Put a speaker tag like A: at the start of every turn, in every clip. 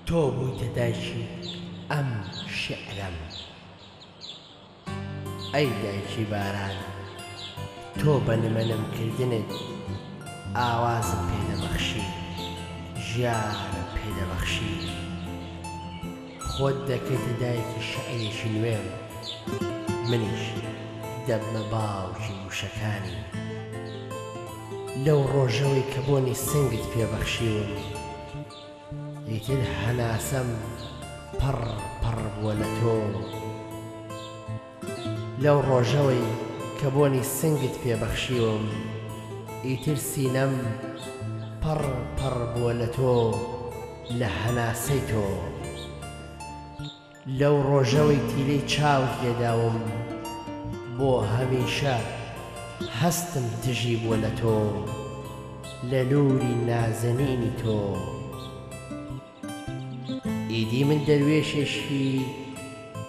A: تۆ بوویتە دایکی ئەم شیعرەم. ئەی دایکی باران، تۆ بە نمەنم کردنت ئاوازم پێ دەبەخشی، ژیانم پێ دەبەخشی. خۆت دەکەیتە دایکی شیعرێکی نوێم، منیش دەبمە باوکی وشەکانی. لەو ڕۆژەوەی کە بۆنی سنگت پێ بەخشیوم، ئیتر هەناسەم پڕ پڕ بووە لە تۆ. لەو ڕۆژەوەی کە بۆنی سنگت پێ بەخشیوم، ئیتر سینەم پڕ پڕ بووە لە تۆ، لە هەناسەی تۆ. لەو ڕۆژەوەی تیلەی چاوت لێداوم بۆ هەمیشە هەستم تژی بووە لە تۆ لە نوری نازەنینی تۆ ئیدی من دەروێشێکی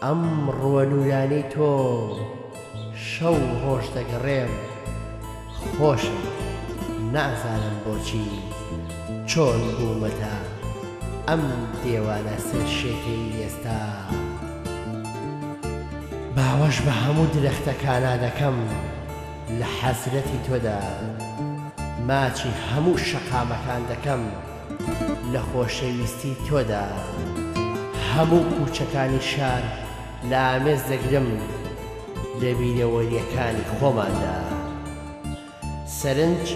A: ئەم ڕووە نورانەی تۆ شەو ڕۆژ دەگەڕێم خۆشم نازانم بۆچی چۆن بوومەتە ئەم دێوانە سەرشێتەی ئێستا. باوەش بە هەموو درەختەکانا دەکەم لە حەسرەتی تۆدا، ماچی هەموو شەقامەکان دەکەم لە خۆشەویستی تۆدا، هەموو کوچەکانی شار لە ئامێز دەگرم لە بیرەوەرییەکانی خۆماندا. سەرنج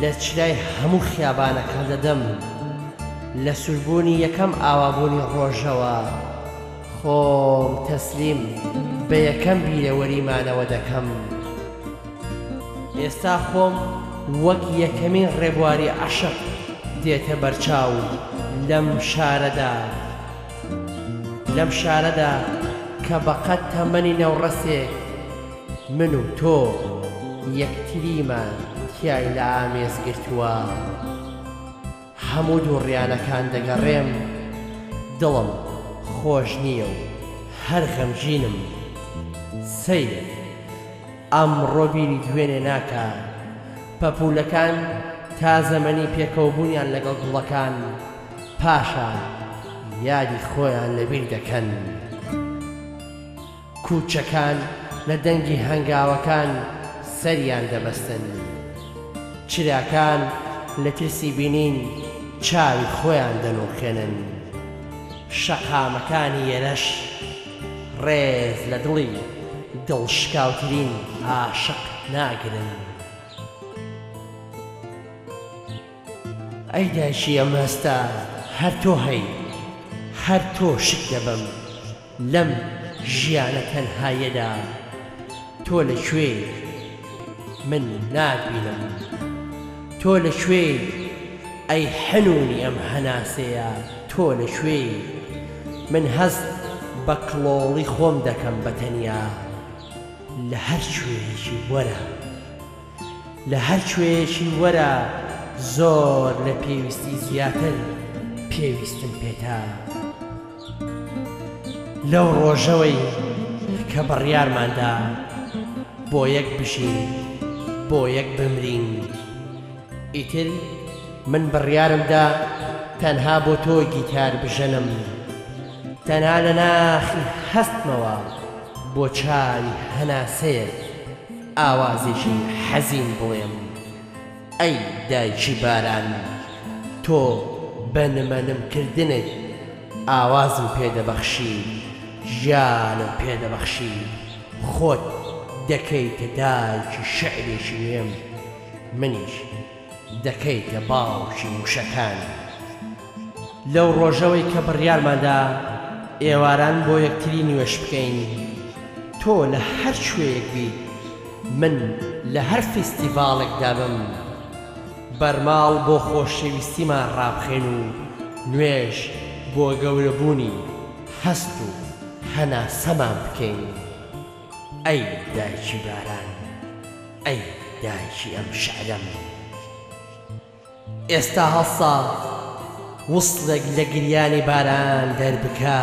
A: لە چرای هەموو خیابانەکان دەدەم، لە سووربوونی یەکەم ئاوابوونی ڕۆژەوە خۆم تەسلیم بە یەکەم بیرەوەریمانەوە دەکەم. ئێستا خۆم وەک یەکەمین ڕێبواری عەشق دێتە بەرچاو لەم شارەدا. لەم شارەدا کە بەقەد تەمەنی نەوڕەسێک من و تۆ یەکتریمان تیای لە ئامێز گرتووە. هەموو دووڕیانەکان دەگەڕێم، دڵم خۆش نییە و هەر غەمگینم. سەیرە ئەمڕۆ بیری دوێنێ ناکا. پەپوولەکان تا زەمەنی پێکەوەبوونیان لەگەڵ گوڵەکان، پاشان یادی خۆیان لەبیر دەکەن. کوچەکان لە دەنگی هەنگاوەکان سەریان دەبەستن. چراکان لە ترسی بینین چاوی خۆیان دەنووقێنن. شەقامەکانی ئێرەش ڕێز لە دڵی دڵشکاوترین عاشق ناگرن. ئەی دایکی ئەم هەستە هەر تۆ هەی، هەر تۆ شک دەبەم. لەم ژیانە تەنهاییەدا تۆ لە کوێی؟ من ناتبینم. تۆ لە کوێی؟ ئەی حەنوونی ئەم هەناسەیە تۆ لە کوێی؟ من هەست بە کڵۆڵی خۆم دەکەم بە تەنیا. لە هەر کوێیەکی وەرە. لە هەر کوێیەکی وەرە زۆر لە پێویستی زیاتر پێویستم پێتە. لەو ڕۆژەوەی کە بڕیارماندا بۆ یەک بژین بۆ یەک بمرین ئیتر من بڕیارمدا تەنها بۆ تۆ گیتار بژەنم تەنها لە ناخی هەستمەوە بۆ چاوی هەناسەیەک ئاوازێکی حەزین بڵێم. ئەی دایکی باران تۆ بە نمە نم کردنت ئاوازم پێ دەبەخشی ژیانم پێ دەبەخشی خۆت دەکەیتە دایکی شیعرێکی نوێم منیش دەکەیتە باوکی وشەکانی لەو ڕۆژەوەی کە بڕیارماندا ئێواران بۆ یەکتری نوێژ بکەین تۆ لە هەر کوێیەک بیت من لە هەر فیستیڤاڵێکدا بم بەرماڵ بۆ خۆشەویستیمان ڕابخەین و نوێژ بۆ گەورەبوونی هەست و هەناسەمان بکەین ئەی دایکی باران ئەی دایکی ئەم شعرەم. ئێستا هەڵسا وسڵێک لە گریانی باران دەربکە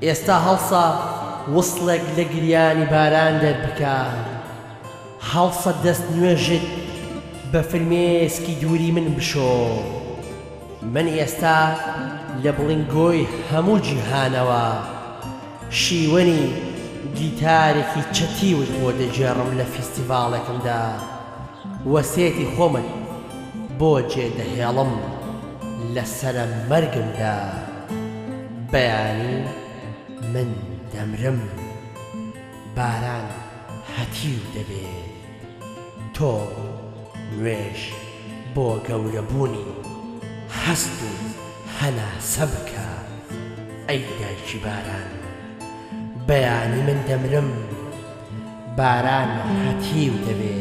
A: ئێستا هەڵسا وسڵێک لە گریانی باران دەربکە هەڵسە دەست نوێژت بە فرمێسکی دووری من بشۆ. من ئێستا لە بڵینگۆی هەموو جیهانەوە شیوەنی گیتارێکی چەتیوت بۆ دەگێڕم لە فیستیڤاڵێکمدا وەسێتی خۆمت بۆ جێ دەهێڵم لە سەرە مەرگمدا بەیانی من دەمرم باران هەتیو دەبێ تۆ نوێژ بۆ گەورەبوونی هەست و هەناسە بکە ئەی دایکی باران بەیانی من دەمرم باران هەتیو دەبێ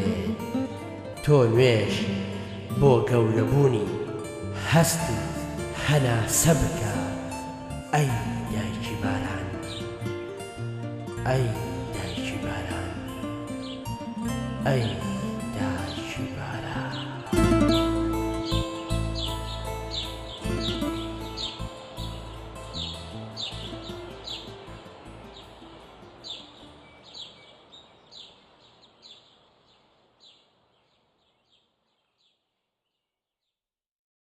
A: تۆ نوێژ بۆ گەورەبوونی هەست و هەناسە بکە ئەی دایکی باران ئەی دایکی باران ئەی.